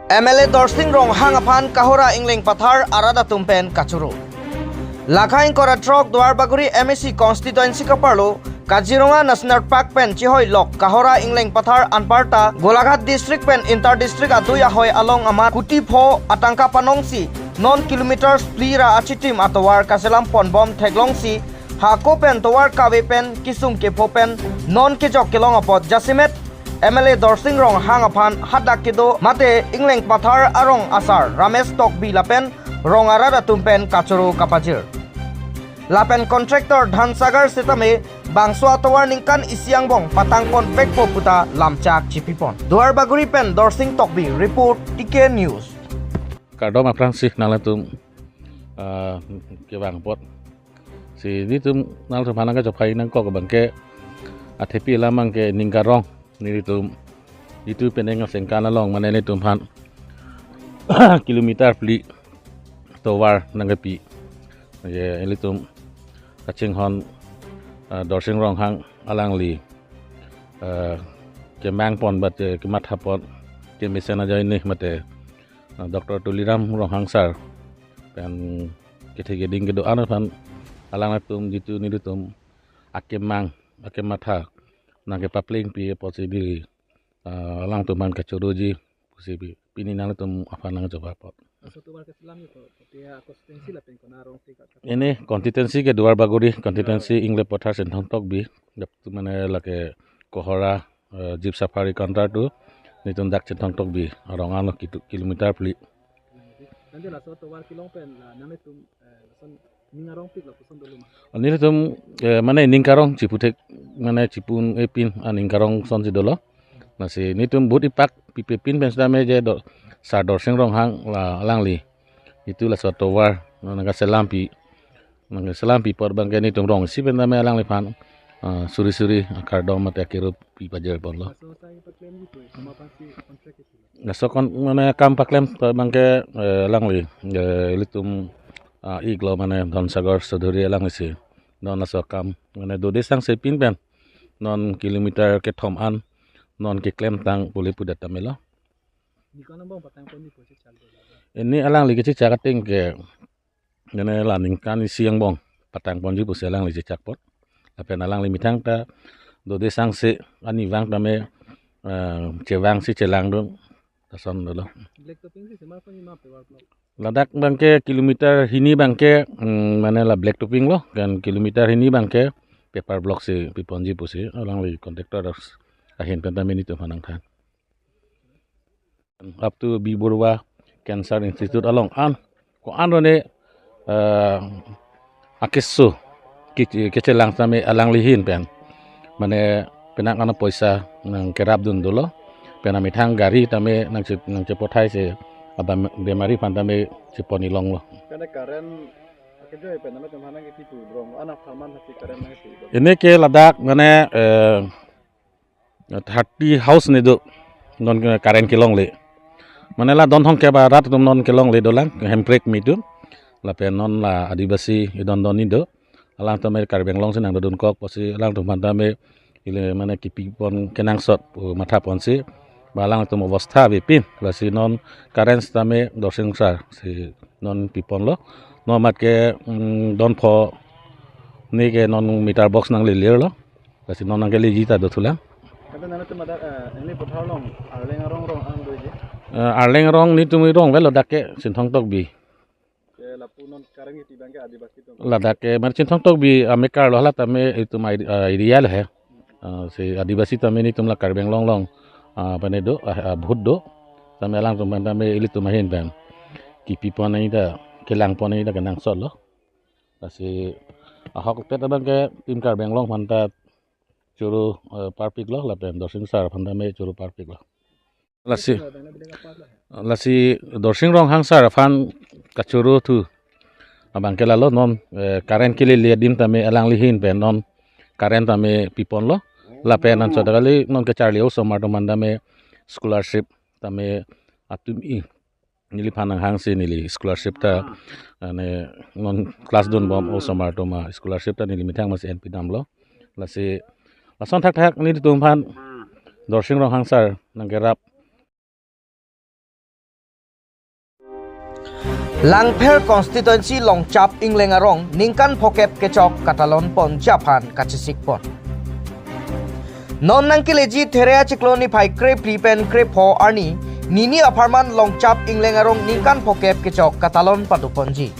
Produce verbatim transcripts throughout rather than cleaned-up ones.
M L A Dorsing Ronghang aphan Kohora Ingleng Pathar arat atum pen kachoro. Lakha ingkoi ra throk Duarbagori M A C constituency kaparlo Kaziranga National Park pen chihoi lok Kohora Ingleng Pathar anparta Golaghat district pen inter district adui ahoi along amat kuti pho atangka panongsi non kilometer phli ra achitim atovar kaselam ponbom theklongsi hako pen tovar kave pen kisung kepho pen non kejok kelong apot jasemet M L A Dorsing Ronghang aphan hadak kedo mate Ingleng Pathar arong asar Ramesh Tokbi lapen rong arat atum pen kachoro kapajir. Lapen contractor Dhansagar setame bangso atovar ningkan isi angbong patang ponvekpo puta lamchak chipipon. Duarbagori pen Dorsing Tokbi report, T K News. Kardom aphrangsi nanglitum, ah, kevang apot. Si nelitum nanglitum aphan nangkachophai nangkok abangke athepi alam abangke ning karong nelitum itu penang asengkan along mane nelitum aphan kilometer phli tovar nangkepi. Ye nelitum kachinghon, ah, Dorsing Ronghang alangli, ah, kemang pon mate kematha pon kemesen ajoine mate, ah, Doctor Tuliram Ronghang sir pen kethe keding kedo-an aphan alangtum itu nelitum akemang akematha nangkepaplengpi apotsi di, ah, alangtum aphan kachoroji pusi pi-, pini nanglitum aphan nangchoba apot. Laso tovar kaselam itu, kopi a constituency lapen konat arong si ka-, ka-, Ini constituency ke Duarbagori, constituency Ingleng Pathar Sinthong Tokbi, dap tu mane lake Kohora, eh, Jeep Safari Counter tu, nelitum dak Sinthong Tokbi, arong ano kitu kilometer phli. Nanti laso tovar kelong pen, ah, nanglitum, eh, lason ning arongpik lapuson dolo ma? Nelitum, eh, mane ning karong chiputhek, mane chipun epin, ah, ning karong asonsi dolo. Lasi nelitum vote ipak pipe pin pen sitame je do, sir Dorsing Ronghang la alangli itu laso tovar nangkaselampi, nangkaselampi apot abangke nelitum rong isi pen tame alangliphan, ah, suri suri akardom mate akirup pipajir ponlo. Laso sai paklem gitu, sama pasi kontrak itu. Laso kon mane kam paklem abangke, eh, alangli, eh, ilitum, ah, iklo mane Dhansagar Chaudhary alanglisi. Non laso kam mane dode sangse pin pen non kilometer kethom an non keklemtang pule pudet tame lo. Di kon angbong patang pon di pusi chal dolo. Ini alangli kechechak ateng ke, mane la ningkan isi angbong patang ponji pusi alangli chechak apot. Lapen alangli methang ta dode sangse ani vang tame, eh, chevangsi chelangdun lason dolo. Black topping si semar pon ma paver block. Ladak abangke kilometer hini abangke, mm, mane la black topping lo, dan kilometer hini abangke paver block si piponji pusi alangli contractor ahin pen tame nelitum aphan nangthan. Up to B Baruah Cancer Institute along an, ko-an rone, eh, akeso ke-, kechelang tame alangli ahin pen mane penang ano poisa nangkerapdun dolo, pen amethang gari tame nangche-, nangchepothai si abang bemari aphan tame chepon-i longlo. Kane current akejoi pen nangtum aphan nangkepi pu rong, ana pharman hasi current nangkepi pu. Ini ke ladak mane, eh, thirty house ni do non current kelongle. Mane la Donthong kep arat atum non kelongle dolang, Hemprek mi atum. Lapen non la Adivasi idon don ni do. Alangtum tame Karbi Anglong si nangdodun kok pusi alangtum aphan tame ili mane kepipon kenangsot, uh, matha ponsi. Ba alangtum obostha avepin, lasi non current tame Dorsing sir si non piponlo. Non mat ke, mm, don pho ni ke non meter box nanglelirlo. Lasi non nangkeleji ta dothulang. Kata nana tu mada, eh, ini Pathar along, Arleng arong rong an doji. Eh, Arleng arong nelitum arong avelo dak ke Sinthong Tokbi. Ke lapu non current kiti abangke Adivasi atum. Ladak ke mane Sinthong Tokbi amekar lo, hala tame itum ai-, eh, area lo he. Eh, si Adivasi tame nelitum la Karbi Anglong along, ah, pane do, ah, ah, bhut do. Tame alangtum aphan tame ilitum ahin pen kepipon nangji ta, kelangpon nangji ta kenangsot lo. Lasi ahokpet abangke Team Karbi Anglong aphan ta choro, eh, parpiklo lapen Dorsing sir aphan tame choro parpiklo. Lasi, lasi Dorsing Ronghang sir aphan kachoro thu abangke lalo non, eh, current kelele adim tame alangli ahin pen non current tame piponlo. Lapen anchot kali non kecharli osomar atum aphan tame scholarship tame atum i neliphan nanghangsi neli scholarship ta, ane non class dunbom osomar atum a scholarship ta neli methang masi enpidamlo. Lasi lason thakthak nelitum aphan Dorsing Ronghang sir nangkerap. Langpher constituency Longchap Ingleng arong ningkan phokep kechok katalon ponji aphan kachesik pon. Non nangkeleji There achiklo niphai krephli pen krepho arni, nini apharman Longchap Ingleng arong ningkan phokep kechok katalon pado ponji.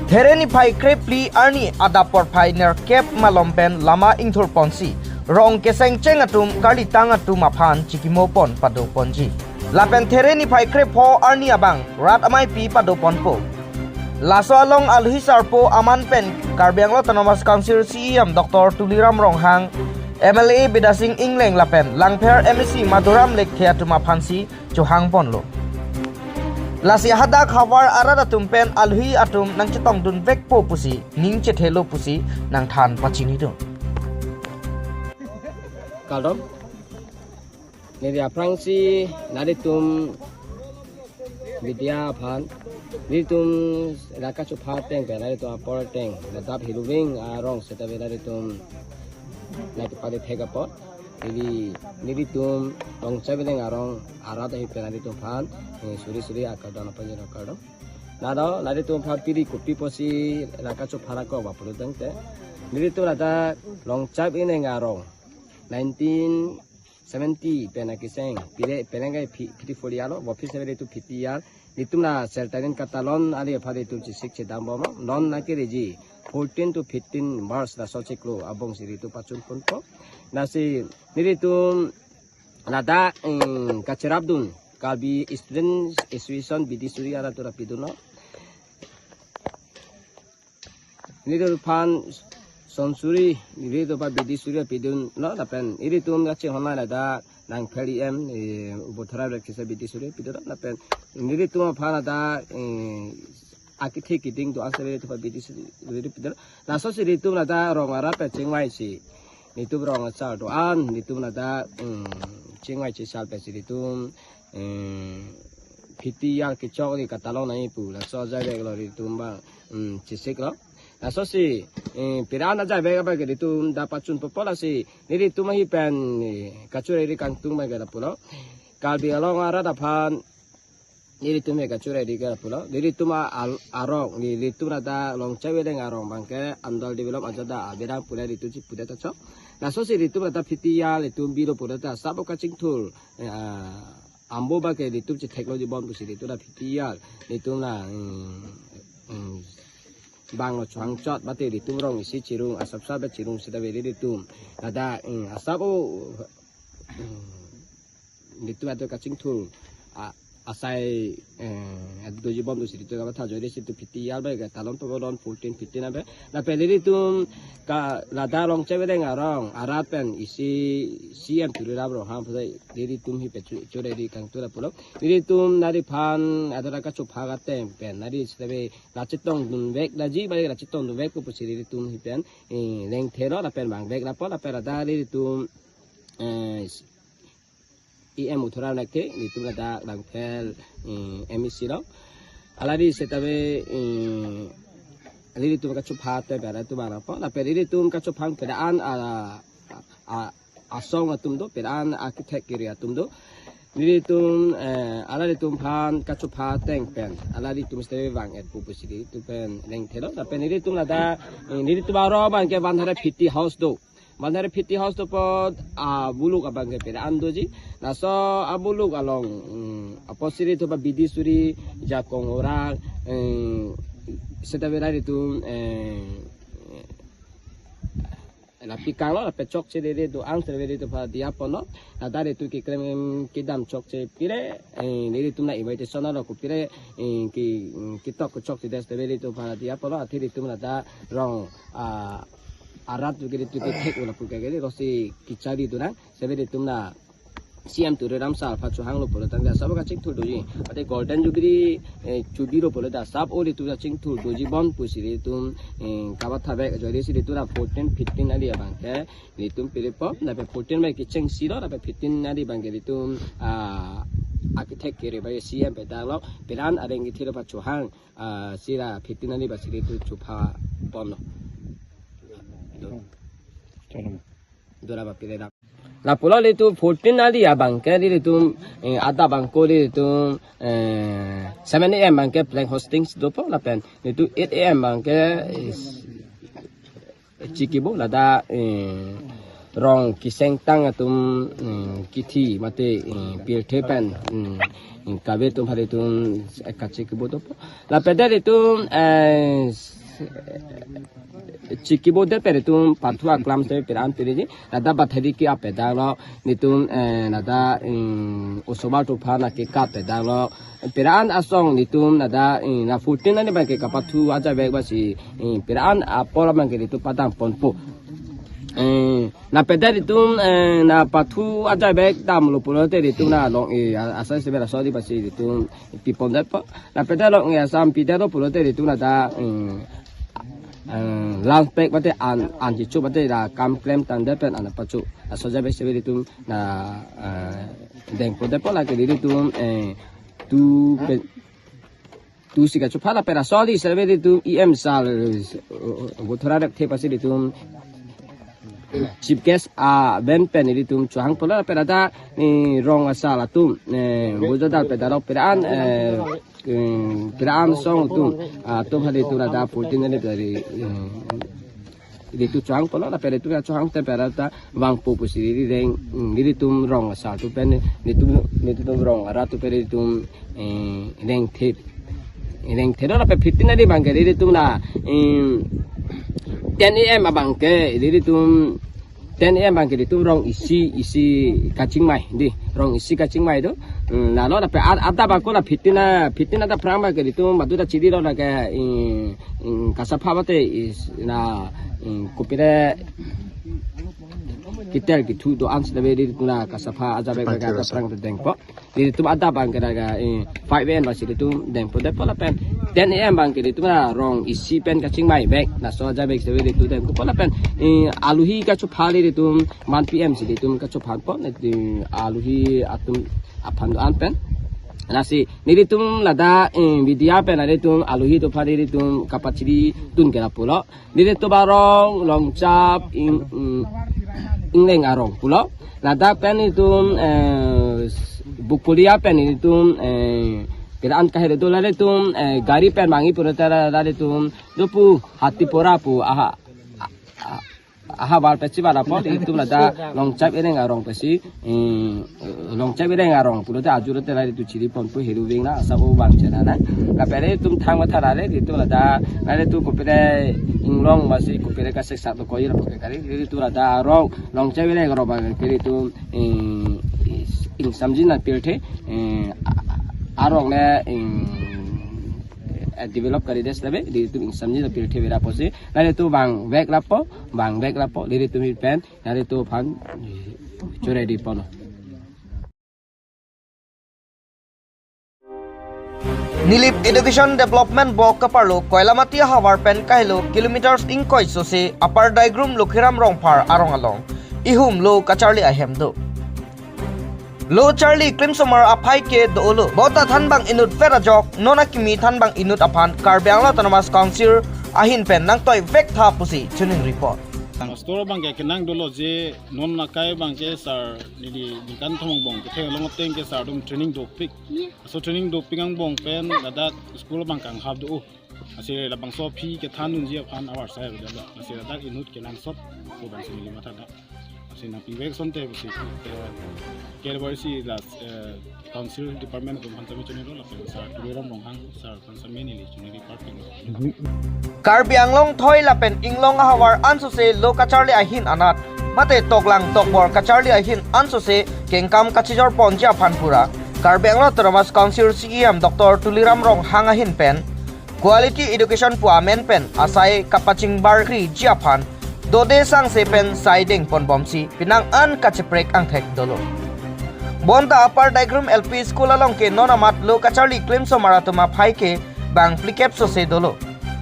There niphai krephli arni adap porphai nerkep malom pen lama ingthur ponsi, rong kesengcheng atum karlitang atum aphan chikimo pon pado ponji. Lapen There niphai krepho arni abang rat ameipi pado ponpo. Laso along alohi sarpo aman pen Karbi Anglong Autonomous Council C E M Doctor Tuliram Ronghang, M L A Bidya Sing Ingleng lapen Langpher M A C Madhuram Lekthe atum aphansi chohang ponlo. Lasi hadak havar arat atum pen alohi atum nangchetongdun vekpo pusi, ning chethelo pusi nangthan pachinidun. Kardom. Neli aphrangsi nelitum media aphan, nelitum rat kachopha ateng pen, nelitum apor ateng, ladap hiluving arong seta pen nelitum nangkepali thek apot. Neli, nelitum Longchap Ingleng arong arat ahin pen nelitum aphan, eh, suri suri akardom aphan jeno kardom. Nado, nelitum aphan piri kopi pusi rat kachopha ako ba pulo tangte. Nelitum ladak Longchap Ingleng arong nineteen seventy pen akeseng, pire peleng kai phi-, phiti four year lo, bophi seven to fifty year. Nelitum la seltanin katalon ali aphan nelitum chesik chedam bom, non nangkeleji fourteen to fifteen March laso chiklo abangsi nelitum pachun ponpo. Lasi nelitum ladak, mm, kacherapdun Karbi Student Association bidisuri arat atum apidunlo. Nelitum aphan sonsuri, nelitum aphan bidisuri apidunlo, lapen nelitum kachinghon ladak Langpher E M, eh, Ubodhara Rek kisa bidisuri apidunlo, lapen nelitum aphan ladak, eh, akethe keding do-an seta nelitum aphan bidisuri apidunlo. Lasosi nelitum ladak rong arat pen chingvaisi, nelitum rong asar do-an, nelitum ladak, mm, chingvai chesal pensi nelitum, mm, fifty year kechok ni katalon nangji pu, laso ajaivek lo nelitum abang, mm, chesiklo. Lasosi, eh, pire-an ajaivek abang ke nelitum dak pachun ponpo, lasi nelitum ahin pen, eh, kachureri kangtung abang ke lapulo. Karbi Anglong arat aphan nelitum ke kachureri ke lapulo. Nelitum a-, al-, arong, nelitum ladak Longchap Ingleng arong abang ke under develop ajat da aberang pule nelitum chipudet ta chok. Lasosi nelitum ladak fifty year nelitum bilo pule ta sabo kachingthur, eh, ambo abang ke nelitum chetheklo jibon pusi nelitum la fifty year nelitum la, mm, mm, banglo chohang chot mate nelitum rong isi chirung, asap sap chirung seta ave nelitum. Ladak, mm, asap o, mm, nelitum atum kachingthur, a-, asai, eh, doji bom pusi nelitum kamatha ajoine si nelitum fifty year abang ke talon ponpo, non fourteen fifteen ave. Lapen nelitum ke ladak Longchap Ingleng arong arat pen isi C E M Tuliram Ronghang pu nelitum ahin pen chu-, chureri kangtung lapulo. Nelitum neliphan adara kachopha ateng pen neli seta ave la chetongdun vek, laji abang la chetongdun vekpo pusi nelitum ahin pen, eh, lengthelo lapen vangvek lapo, lapen ladak nelitum, eh, E M Ubodhara Lekthe, nelitum ladak Langpher, eh, M A C lo. Alari seta ave, eh, nelitum kachopha ateng pen nelitum vang lapo, lapen nelitum kachopha pire-an, a, a, asong atum do, pire-an akethek kere atum do. Nelitum, eh, alanglitum aphan kachopha ateng pen alanglitum seta ave vang-etpo pusi nelitum pen lengthelo. Lapen nelitum ladak, eh, nelitum arong abang ke one hundred fifty house do. One hundred fifty house do apot, ah, muluk abang ke pire-an doji. Laso amuluk along, mm, apotsi nelitum aphan bidisuri, jakong orang, eh, seta ave nelitum, eh, lapi kanglo, lapen chokche dede do-an seta ave nelitum aphan diya ponlo. Ladak nelitum keklem kedam chokche pire, eh, nelitum la invitation lo ko pire, eh, ke, mm, ketok kechokche det seta ave nelitum aphan diya ponlo. Athe nelitum ladak rong, ah, arat atum ke nelitum kethek-o lapu ke ke rosi kechari do nang. Seta ave nelitum la C M Tuliram sir aphan chohanglo pulo tangte asap kachingthur doji. Mate Golden Jubilee, eh, chobilo pulote asap o nelitum kachingthur doji bom pusi nelitum, eh, kamatha vek ajoine si nelitum la fourteen fifteen ali abang ke nelitum pelepo, lapen fourteen abang ke chengsi lo, lapen fifteen ali abang ke nelitum, ah, akethek kere abang C M pen danglo, pire-an areng kethelo aphan chohang, ah, si la fifteen ali abang si nelitum chopha ponlo. Do-, dora ba pire dam. Lapulo ilitum fourteen ali abangke ilitum, eh, adap abangke ilitum, eh, seven A M abangke flag hoisting dopo lapen ilitum eight A M abangke, eh, chikebo ladak, eh, rong kesengtang atum, eh, kithi mate, eh, pirthe pen, eh, kave atum hari atum, eh, kachikebo dopo. Lapen ilitum, eh, chikebo det pen ilitum pathu aklam te pera-an piriji. Ladak bathari ke-ap pen damlo, ilitum, eh, ladak, mm, osomar atum aphan ke-ap pen damlo. Pera-an asong ilitum ladak, mm, la fourteen ali abangke kapathu ajabek basi, mm, pera-an apor abangke ilitum padam ponpo. Eh, lapen ilitum, eh, la pathu ajabek damlo pulote ilitum la long, eh, a-, asai seber asodi basi ilitum pipon detpo. Lapen long, eh, asam pidetlo pulote ilitum ladak, mm, eh, lunch pack mate an, an chichu mate la kam klemtang det pen an pachu. Laso ajabek seber ilitum la, eh, dengpon detpo lake ilitum, eh, tu pe, tu si kachopha lapen laso ali seber ilitum E M sir, eh, bothora rek the pasi ilitum chief guest aben pen ilitum chohangpo lapen ladak, eh, rong asar atum, eh, bojadal pedalok pera-an, eh, eh, pera-an asong atum, ah, atum hari ilitum ladak fourteen anniversary, eh, ilitum chohangpo lapen ilitum chohang te pera ta vangpo pusi ili reng, mm, ilitum rong asar atum pen, ilitum, ilitum rong arat atum pen ilitum, eh, rengthe. Rengthelo lapen fifteen ali abangke ilitum la, em, ten A M abangke ilitum, ten A M abangke ilitum rong isi, isi kachingmai di, rong isi kachingmai do. Hmm, lalo lapen ad-, adap abangke la fifteen a, fifteen adap aphrang abangke ilitum madu ta chidilo lake, em, em, kasapha mate is na, em, kopire keter kethu do-an si labe ilitum la kasapha ajabek Pangke bek adap rasa. Aphrang dengpo. Ilitum adap abangke laga, eh, five A M basi ilitum dengpo detpo lapen ten A M abangke ilitum la rong isi pen kachingmai bek. Laso ajabek seber ilitum dengpo lapen, eh, alohi kachopha ilitum one P M si ilitum kachophapo, eh, alohi atum aphan do-an pen. Lasi nelitum ladak, eh, media pen ilitum alohi atum aphan ilitum kapachiri tun ke lapulo. Nelitum arong Longchap Ing-, Ing-, Ingleng arong pulo. Ladak pen nelitum, eh, Bokolia pen nelitum, eh, pera-an kahelo do, la nelitum, eh, gari pen mangi pulo ta la, la nelitum dopu Hatipora pu aha, a-, a-, ahavar pesi bala po, nelitum ladak Longchap Ingleng arong pesi, eh, Longchap Ingleng arong pulote ajut lote la nelitum chiri ponpo, helu veng na asa o bang chena na. Lapen nelitum thang matha lale nelitum ladak, la nelitum kopire inglong masi kopire kasek sak to koir po ke kari, nelitum ladak arong Longchap Ingleng arong abangke nelitum, eh, ingsamjin na pirthe, eh, a-, a-, arong le, eh, develop kari des labe, nelitum ingsamjin na pirthe vera pusi, la nelitum vangvek lapo, vangvek lapo, nelitum pen, la nelitum aphan, eh, choredi ponlo. Nilip Education Development Board kaparlo Koilamati ahavar pen kahelo kilometers ingkoi sose Upper Daigrum Lokhiram Rongphar arong along ihum lo kacharli ahem do. Lo charli klimsomar aphai ke do-olo. Bonta thanbang inutvet ajok non akimi thanbang inut aphan Karbi Anglong Autonomous Council ahin pen nangtoivek tha pusi chuning report. Pastor abangke kenang dolo je non akai abangke sir neli ningkan thomong bong ketheng long ateng ke sir atum training dopik. So training dopik angbong pen ladak school abang kanghap do. Lasi labangso aphi kethan unji aphan avarsai avelo. Lasi ladak inut kenangsot ko bangsi neli matha dak. Lasi nangpivek asonte pusi ke, ke, ke, si la, eh, council department atum aphan sami chunilo lapen sir Tuliram Ronghang sir aphan sami neli chunili parking. Karbi Anglong thoi lapen inglong ahavar ansose lo kacharli ahin anat mate toklang tokbor kacharli ahin ansose kengkam kachijor ponji aphan pura Karbi Anglong Autonomous Council C E M Doctor Tuliram Ronghang ahin pen Quality Education pu amen pen asai kapachingbarkriji aphan dode sangse pen sai deng ponbomsi penang an kacheprek angthek dolo. Bonta Upper Daigrum L P School along ke non amat lo kacharli klimsomar atum aphai ke bang phlikep sose dolo.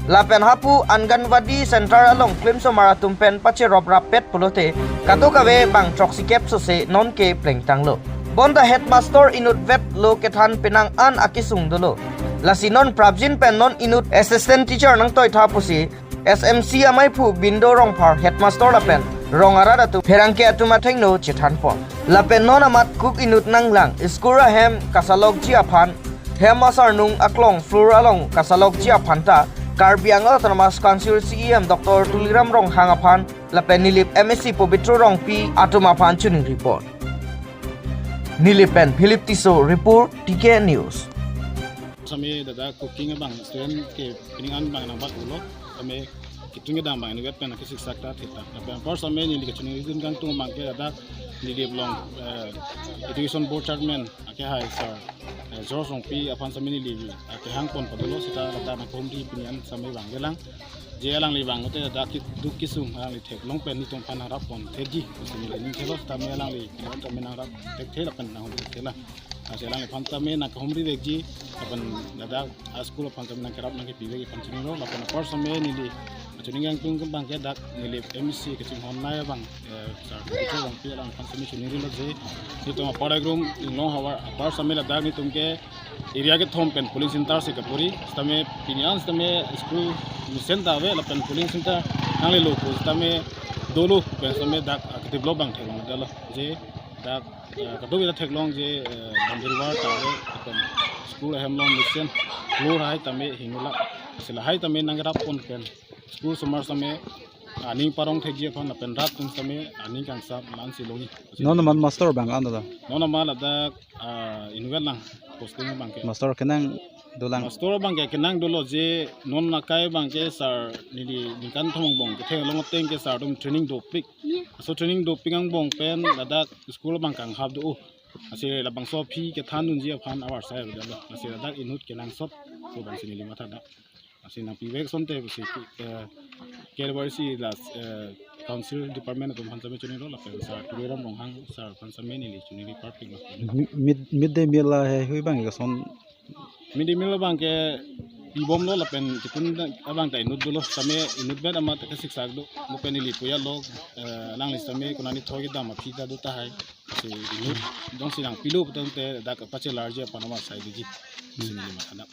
Lapen hapu Anganwadi Center along klimsomar atum pen pacherop rappet pulote kadokave bang throksikep sose non ke plengtanglo. Bonta headmaster inutvet lo kethan penang an akesung dolo. Lasi non prapjin pen non inut assistant teacher nangtoitha pusi S M C amaiphu Bindo Rongphar headmaster lapen rong arat atum pherangke atum athengno chethanpon. Lapen non amat kuk inut nanglang school ahem kasalokji aphan, hem asarnung aklong floor along kasalokji aphan ta Karbi Anglong Autonomous Council C E M Doctor Tuliram Ronghang aphan lapen Nilip M A C Pobitro Rongpi atum aphan chiningripon. Nilip pen Philip Tisso report, T K News. Sami dada cooking abang student ke pining an abang nangbat ulo, sami kitun kedam abang inutvet pen ke siksak ta thita. Lapen apar sami neli kachiningri dun kangtung abang ke dada Nilip along, eh, Education Board Chairman akehai sir, eh, George Rongpi aphan sami neli akehangpon padolo seta dada nangkehumri pining an sami abang kelang. Je alangli abang te dada kiduk kisung alangli theklong pen netum aphan nangrappon thekji pusi neli ning thelo, seta me alangli pining an sami nangrap thekthe lapen nanghumri thekthe la. Lasi alangliphan tame nangkehumri vekji, lapen ladak a-school aphan tame nangkerap nangkepivek aphan chinilo, lapen apar same neli chining kangtung abang ke dak Nilip M A C kachinghon nai abang, eh, sir Pobitro Rongpi alangliphan same chiningrilo je, netum apar agrum inglong havar apar same ladak netum ke area kethom pen polling center si kapuri, sitame pining an sitame school mesen ta ave, lapen polling center nanglelo pu sitame dolo pen sitame dak, ah, kedevelop abang theklong dalo je, dak, eh, kadokave ta theklong je, eh, boundary wall ta ave, lapen school ahem along mesen floor hai tame hingla, sila hai tame nangrappon pen school osomar same aning parong thekji aphan lapen rat atum same aning kangsam man si longji. Non amat master abang an dada? Non amat ladak, ah, inutvet lang posting abang ke. Master kenang dolang? Master abang ke kenang dolo je non akai abang ke sir neli ningkan thom angbong ketheklong ateng ke sir atum training dopik. Laso training dopik angbong pen ladak school abang kanghap do. Lasi labangso aphi kethan dunji aphan avarsai ave dalo. Lasi ladak inut kenangsot pu abang si neli matha dak. Lasi nangpivek asonte pusi, eh, K W R C la, eh, Council Department atum aphan same chinilo lapen sir Tuliram Ronghang sir aphan same neli chiningri parpiklo. Mi-, mid, mid day meal lahei hui abang ke koson? Mid day meal abang ke pibomlo lapen kitun abang ta inut dolo, same inutvet amat ke siksak do, lapen neli puyalo, eh, alangli same konani thoi kedam aphi ta do tahai. Lasi inut jongsi nangpilo putangte dak pachelarji aphan avarsai doji pusi neli matha dak.